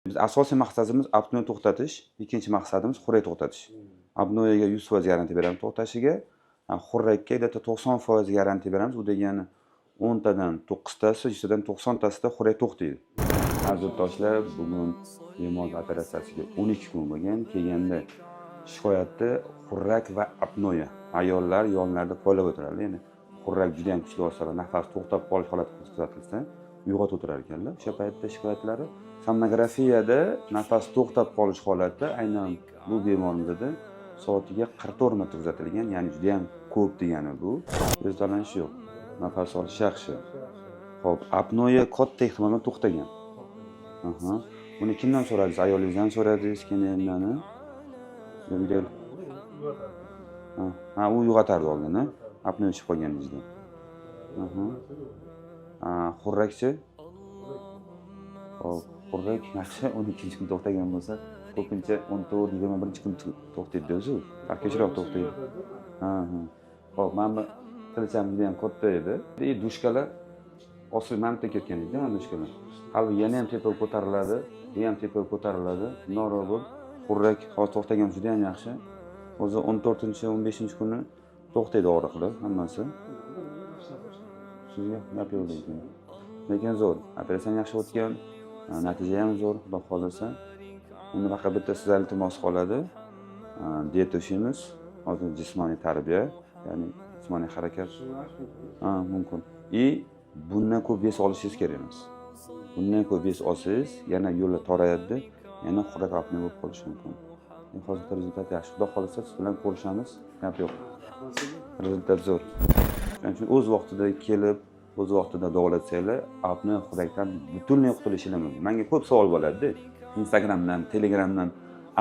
Biz asosiy maqsadimiz apnoe to'xtatish, ikkinchi maqsadimiz xurrak to'xtatish. Apnoega 100% garantiya beramiz to'xtashiga, xurrakka где-то 90% garantiya beramiz. U degani 10 tadan to'qqiztasi, 100 tadan 90tasida xurrak to'xtaydi. Aziz yurtdoshlar, bugun bemor operatsiyasiga 12 kun bo'lgan. Kelganda shikoyati xurrak va apnoe. Ayollar yonlarida poylab o'tiradi. Ya'ni xurrak juda ham kuchli bo'lsa va nafas to'xtab qolish holati kuzatilsa, uyg'otib o'tirar ekanlar. O'sha paytda shikoyatlari somnografiyada nafas to'xtab qolish holati aynan bu bemorimizda soatiga 44 marta kuzatilgan, ya'ni juda ham ko'p degani bu. O'zgarlanish yo'q. Nafas olish yaxshi. Xo'p, apnoe katta ehtimol bilan to'xtagan. Aha. Buni kimdan so'radingiz? Ayolingizdan so'radingiz, keyin uyda. Ha, u uyg'otardi oldin, a? Apnoe chiqib qolganingizda. Aha. Ha, xurrakchi? Xo'p, xurrak yaxshi, 12-kun to'xtagan bo'lsa, ko'pincha 14, 21-kun to'xtaydi o'zi. Sal kechroq to'xtaydi. Ha. Xo'p, mana bu tilcham juda ham katta edi. И дужка lar osil mana bu yerda ketgan edi, mana дужка lar. Hali yana ham tepaga ko'tariladi, bu ham tepaga ko'tariladi. Noroq bo'lib, xurrak hozir to'xtagan, juda ham yaxshi. O'zi 14, 15-kuni to'xtaydi og'riqlar hammasi. Sizga gap yo'q lekin. Lekin zo'r. Operatsiya yaxshi o'tgan, natija ham zo'r, Xudo xohlasa. Endi faqat bitta sizdan iltimos qoladi. Dieta ushlaymiz. Hozir jismoniy tarbiya, ya'ni jismoniy harakat. Ha, mumkin. И bundan ko'p вес olishingiz kerak emas. Bundan ko'p вес olsangiz, yana yo'llar torayadi, yana xurrak, apnoe bo'lib qolishi mumkin. Hozirda результат yaxshi. Xudo xohlasa, siz bilan ko'rishamiz. Gap yo'q. Результат zo'r. Shuning uchun o'z vaqtida kelib, o'z vaqtida davolatsanglar, apnoe, xurrakdan butunlay qutulishinglar mumkin. Manga ko'p savol bo'ladida Instagramdan, Telegramdan: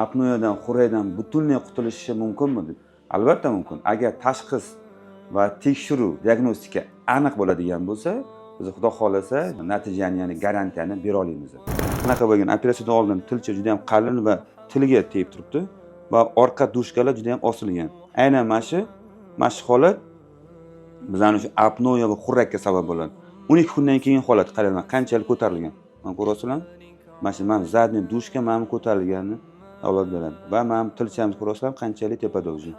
apnoedan, xurrakdan butunlay qutulishi mumkinmi, deb. Albatta mumkin, agar tashxis va tekshiruv, diagnostika aniq bo'ladigan bo'lsa. Biz, Xudo xohlasa, natijani, ya'ni garantiyani bera olamiz. Qanaqa bo'lgan? Operatsiyadan oldin tilcha juda yam qalin va tilga tegib turibdi va orqa дужка lar juda yam osilgan. Aynan mana shu holat bizani shu apnoe va xurrakka sabab bo'ladi. 12 kundan keyin holat qaranglar, qanchalik ko'tarilgan. Mana, ko'ryapsizlarmi, mana shu, mana задний дужка, mana bu ko'tarilganini dalolat beradi. Va mana bu tilchamiz, ko'ryapsizlarmi, qanchalik tepada уже,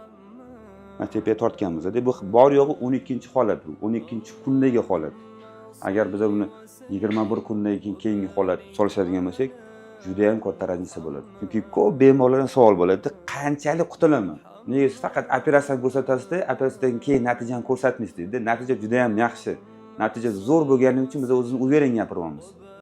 mana tepaga tortganmiz. Bu bor yo'g'i 12-holat, bu 12-kundagi holat. Agar biz buni 21 kundan keyin keyingi holat solishadigan bo'lsak, judayam katta разница bo'ladi. Chunki ko'p bemorlardan savol bo'ladi: qanchalik qutulaman, nega siz faqat operatsiyani ko'rsatasizda, operatsiyadan keyin natijani ko'rsatmaysiz, deydi. Natija judayam yaxshi, natija zo'r bo'lgani uchun biz o'zimiz уверен gapiryapmiz.